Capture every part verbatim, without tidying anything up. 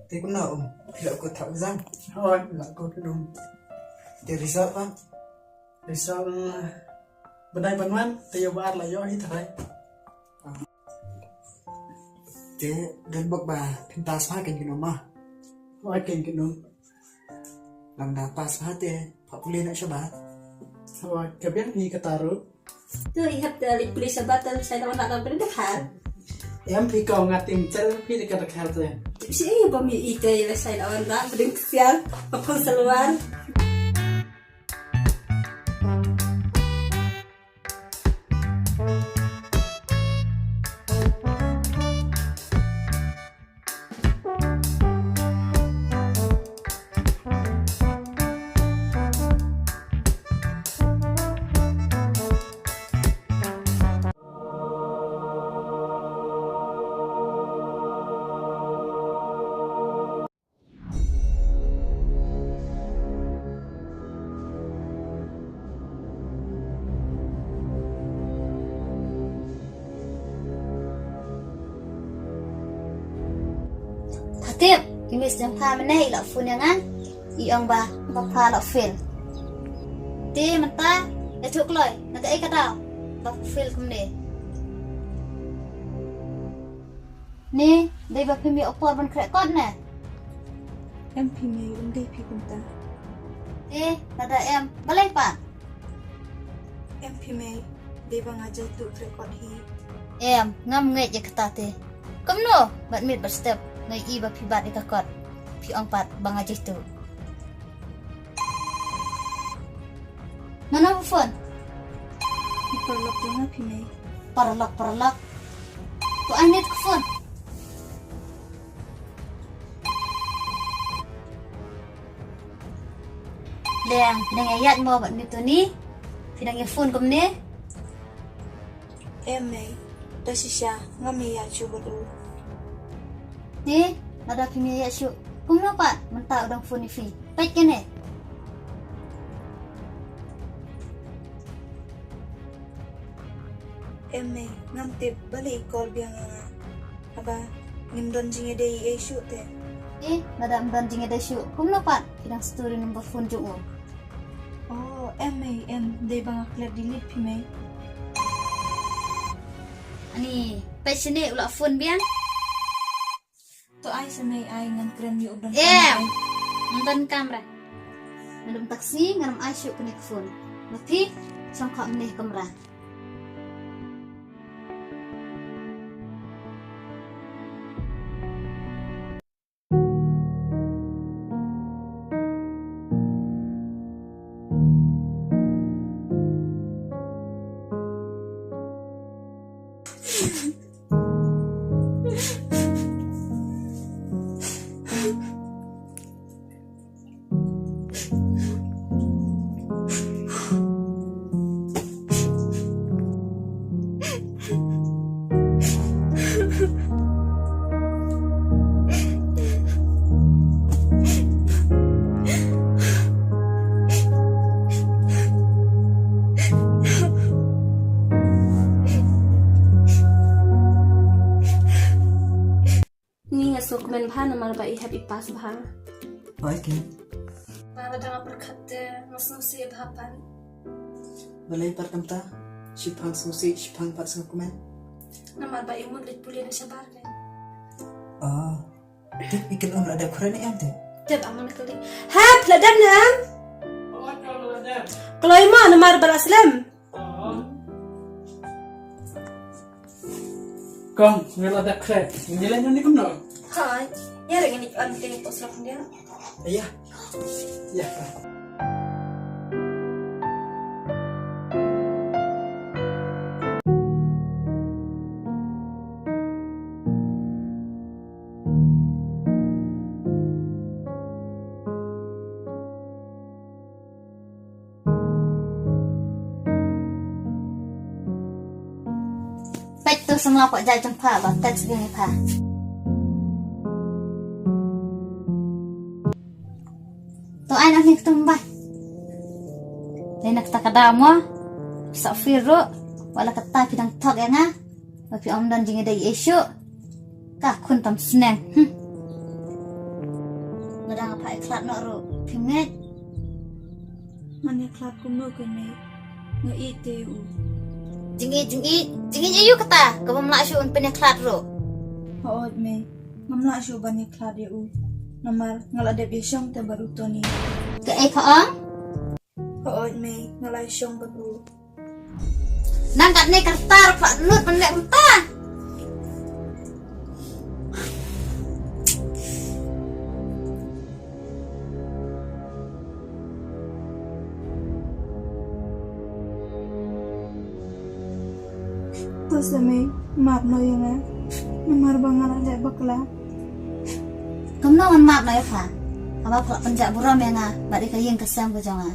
Te kumno um, phi la kut thap exam? Hooid, la kut um. Te result ba? Result, eh, ba dei ban wan, te ïa ba ar la ïoh hi tharai. Te don bok ba phin pass bha kein kino ma? Hooid kein kino. Lada pass bha te phah pule noh shabar. Hooid, ka biang hi kata ruh. To i hap te leit pule shabar te sa ïa wan na ka pule te khar. Em phi ko nga tim tel phi te ka te khar te. Shi ei ba mi i te ïa sa ïa wan na pdeng ksiar. Ba khon salwar. Pha tip, i miss jong pha mynne i la phone ïa nga, i ong ba, ba pha la fail. Te mynta, ïathuh kloi, na kaei ka daw ba pha fail kumne. Ni, dei ba phim ïoh por ban khreh kot ne? Em phi mei, ym dei phi kumta. Te, lada em, balei pat? Em phi mei, dei ba nga jaituh khreh kot hi. Em, ngam ngeit ïa kata te. Kumno, bad miet bad step, nga ïohi ba phi bat ïa ka kot. Phi ong pat ba nga jaituh. Mano ba phone? I paralok jong nga phi mei. Paralok, paralok. To ai miet ka phone. Leng, phi dang ïaid mo bad miet u ni? Phi dang ïa phone kumne? Em mei, da shisha ngam ïa ïaid shuh bad u. Te, lada phim ïa ïaid shuh, kumno pat mynta u dang phone ïa phi? Peit kane. Em mei, ngam tip balei i call biang ïa nga. Haba ngim don jingïadei ei ei shuh te. Eh, lada ym don jingïadei shuh, kumno pat i dang store number phone jong u? Oh, em mei, em, dei ba nga klet delete phi mei. Ani, peit shane u la phone biang. To ai sa mei ai ngan kren ïa u don. Em. Kamra. Ym don kamra. Ngan ym tak sngi ngan ym ai shuh kane ka phone. Ma phi, shong kha mynne kamra. Ni nga sngewkmen bha namar ba i hap i pass bha. Hooid keiñ. Ba lada nga pyrkhat te nga sngewsih bha pat. Balei pat kumta? Shiphang sngewsih, shiphang pat sngewkmen. Namar ba i mut leit pule na shabar keiñ. Oh. Tip i kynhun la dep kren ne em te? Tip, amon kali. Hap la dep ne em? Kloi mo namar ba la slem. Kong, ngi la dep khreh. Ngi leh nani kumno? Hai, ïa ring ngi on te to slok ndia. Ïa. Ïa. Peit to samla pok jait jong pha ba text ïa pha. To ai na ni ktum ba. Dei na kata ka daw mo. Sa phi ruh. Wat la kata phi dang thok ïa nga. Ba phi ym don jingïadei ei shuh. Ka khun tam sneng. Hmm. Khlad noh ruh, phim ngeit. Ngan ïa khlad kumno kane? Nga ïeit te u. Jingïeit, jingïeit, jingïeit aïu kata? Ka bym lah shuh ban pynïakhlad ruh. Hooid mei, ngam lah shuh ban ïakhlad ïa u. Namar nga la dep ïashong te bad u Tony. Kaei pha ong? Hooid mei, nga la ïashong bad u. Nang katne ka rta ruh pha nud ban leh kumta. To se mei, map noh ïa nga. Namar ba nga la leh bakla. Kumno ngan map noh ïa pha? Haba pha la pynjah burom ïa nga bad ïa ka ïing ka sem ka jong nga.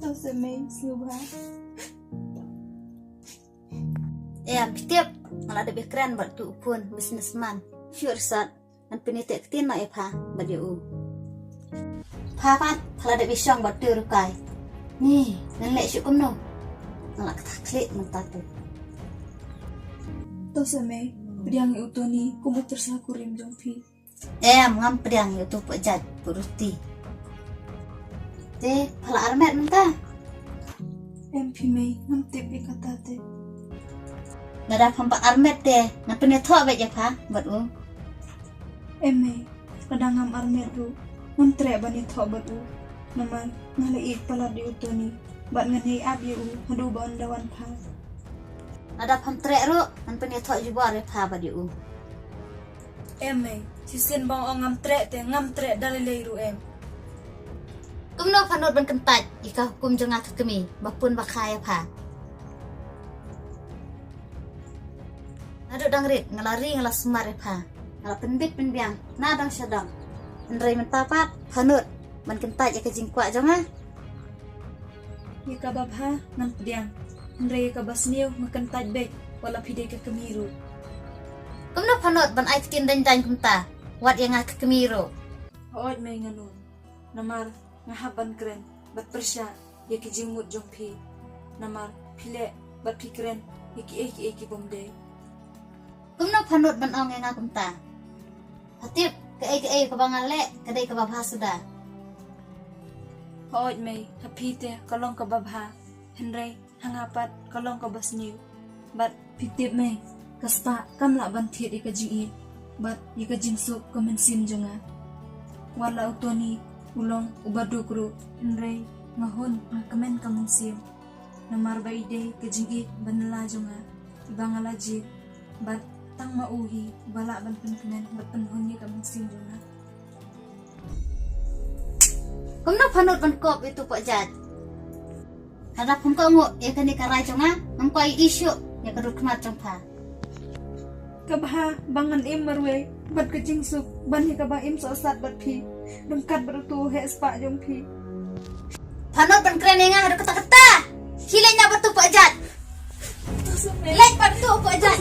To se mei, sngewbha. Em, phi tip, nga la dep ïakren bad utu u khun businessman. Shu rsat, ngan pynïateh ktien noh ïa pha bad ïa u. Pha pat, pha la dep ïashong bad utu u rukai. Ni, ngan leh shuh kumno? Nga la ktah khlieh mynta tu. To se mei, pdiang ïa u Tony kum u tyrsa kurim jong phi. Em, ngam pdiang ïa utu u pajait, u Ruti. Te, pha la armet mynta? Em phi mei, ngam tip ïa kata te. Lada pham pat armet te, ngan pynïathoh beit ïa pha bad u. Em mei, lada ngam armet ruh, ngan treh ban ïathoh bad u. Namar nga la ïeit palat ïa u Tony bad ngan ïai ap ïa u haduh ba un da wan pha. Lada pham treh ruh, ngan pynïathoh jubor ïa pha bad ïa u. Em mei, shisien ba nga ong ngam treh te ngam treh da lei lei ruh em. Kumno pha nud ban kyntait ïa ka hukum jong nga ka kmie ba pun ba kha ïa pha? Naduh dang rit nga la ri nga la sumar ïa pha. Nga la pynbit pynbiang na dang sha dang. Hynrei mynta pat pha nud ban kyntait ïa ka jingkwah jong nga. Ïa kaba bha ngan pdiang, hynrei ïa kaba sniew nga kyntait beit wat la phi dei ka kmie ruh. Kumno pha nud ban ai ktien dang dang kumta wat ïa nga ka kmie ruh? Hooid mei nga nud, namar nga hap ban kren bad pyrshah ïa ki jingmut jong phi. Namar phi leh bad phi kren ïa kiei kiei ki bym dei. Kumno pha nud ban ong ïa nga kumta? Pha tip kaei kaei kaba nga leh ka dei kaba bha suda. Hooid mei, ha phi te ka long kaba bha, hynrei ha nga pat ka long kaba sniew. Bad phi tip mei, ka spah kam lah ban thied ïa ka jingïeit bad ïa ka jingsuk ka mynsiem jong nga. Wat la u Tony u long uba duk ruh, hynrei nga hun nga kmen ka mynsiem. Namar ba i dei ka jingïeit ba nylla jong nga iba nga la jied, bad tang ma u hi ba lah ban pynkmen bad pynhun ïa ka mynsiem jong nga. Kumno pha nud ban kop ïa utu u pajait? Lada pham kohnguh ïa kane ka rai jong nga, ngam kwah ïohi shuh ïa ka dur khmat jong pha. Ka bha ba ngan im marwei bad ka jingsuk ban ïa kaba im sohsat bad phi ryngkat bad utu u heh spah jong phi. Pha nud ban kren ïa nga haduh katta katta. Khie leit noh bad utu u pajait. Leit bad utu u pajait.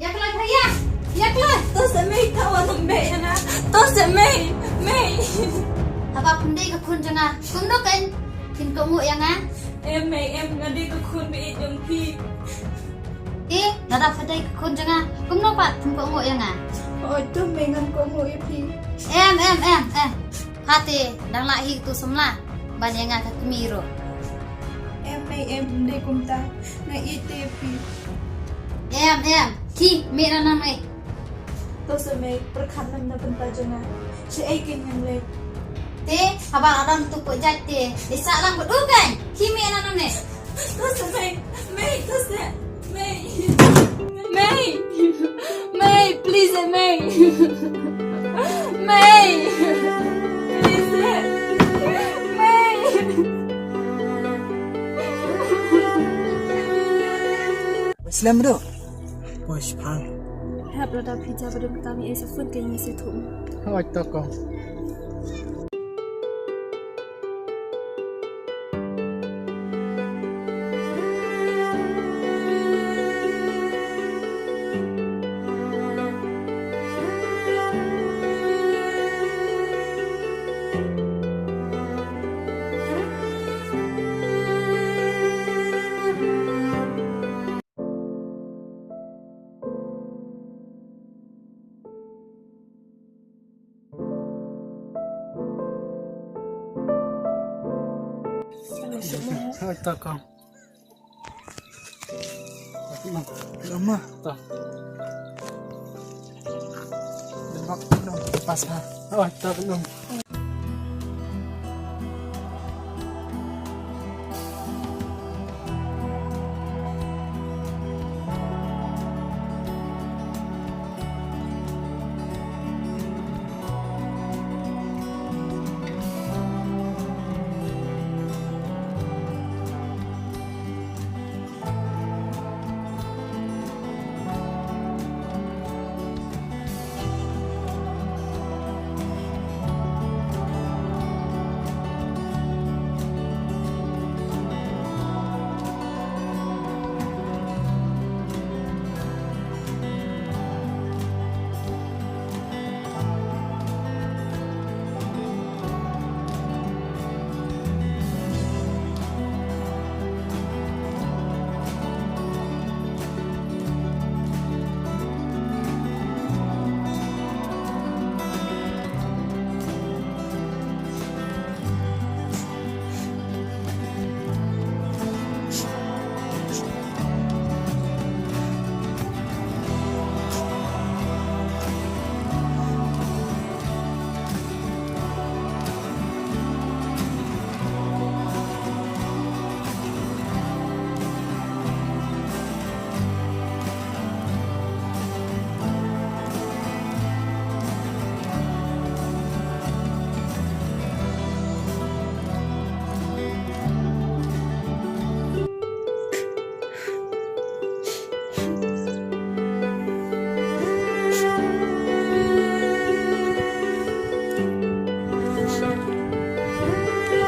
Ïa kloi pha ïa. Ïa kloi. To se mei, ta wan ym beh ïa nga. To se mei, mei. Haba phim dei ka khun jong nga, kumno kein phin kohnguh ïa nga? Em mei em, nga dei ka khun ba ïeit jong phi. Te lada pha dei ka khun jong nga, kumno pat phim kohnguh ïa nga? Hooid to mei, ngan kohnguh ïa phi. Em em em em. Pha te dang lah hi tu samla ban ïa nga ka kmie ruh. Em mei em, ym dei kumta, nga ïeit te ïa phi. Em em, khie mih na nangne. To se mei, pyrkhat lem na bynta jong nga. Shaei kein ngan leit? Te haba la don utu u pajait te, dei sah lang bad u kein. Khie mih na nangne. To se mei, mei, to se mei. Mei. Mei, please eh, mei. Mei. Please eh. Mei. Slem ruh. Poi shipang. Hep lada phi ja ba don kam ïa sa phone kein ngi sa thuh. Hooid to ko. Oi, to kong. Lama. To. Lama. Pas ha. Oi, to kong.